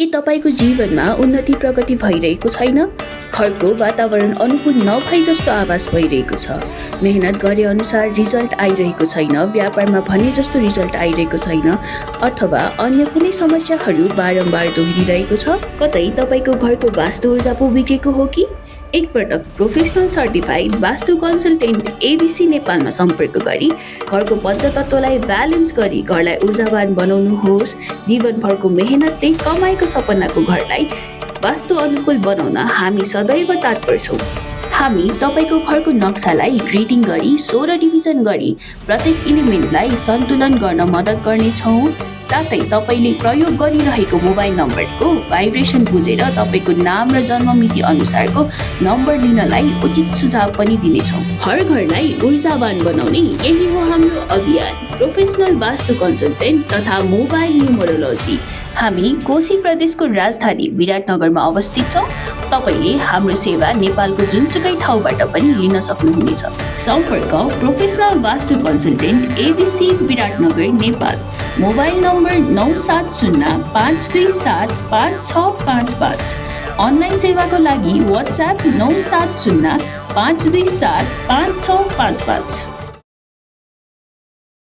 के तपाईँको जीवनमा उन्नति प्रगति भइरहेको छैन? घरको वातावरण अनुकूल नभई जस्तो आभास भइरहेको छ। मेहनत गरे अनुसार रिजल्ट आइरहेको छैन, व्यापारमा भने जस्तो रिजल्ट आइरहेको छैन, अथवा अन्य कुनै समस्याहरू बारम्बार दोहोरिरहेको छ? कतै तपाईँको घरको वास्तु ऊर्जा पो बिग्रेको हो कि? एकपटक professional certified vastu consultant ABC नेपालमा सम्पर्क गरी घरको पञ्चतत्त्वलाई ब्यालेन्स गरी घरलाई ऊर्जावान बनाउनुहोस्। जीवनभरको मेहनतले कमाएको सपनाको घरलाई वास्तु अनुकूल बनाउन हामी सदैव तत्पर छौँ। हामी तपाईँको घरको नक्सालाई ग्रिडिङ गरी 16 डिभिजन गरी प्रत्येक इलिमेन्टलाई सन्तुलन गर्न मद्दत गर्नेछौँ। साथै तपाईँले प्रयोग गरिरहेको मोबाइल नम्बरको भाइब्रेसन बुझेर तपाईँको नाम र जन्ममिति अनुसारको नम्बर लिनलाई उचित सुझाव पनि दिनेछौँ। हर घरलाई ऊर्जावान बनाउने यही हो हाम्रो अभियान, प्रोफेसनल वास्तु कन्सल्टेन्ट तथा मोबाइल न्युमरोलोजी। हामी कोशी प्रदेशको राजधानी विराटनगरमा अवस्थित छौँ। तपाईँले हाम्रो सेवा नेपालको जुनसुकै ठाउँबाट पनि लिन सक्नुहुनेछ। सम्पर्क professional vastu consultant ABC Biratnagar Nepal. Mobile number 9705275655। Online सेवाको लागि वाट्सएप 9705275655।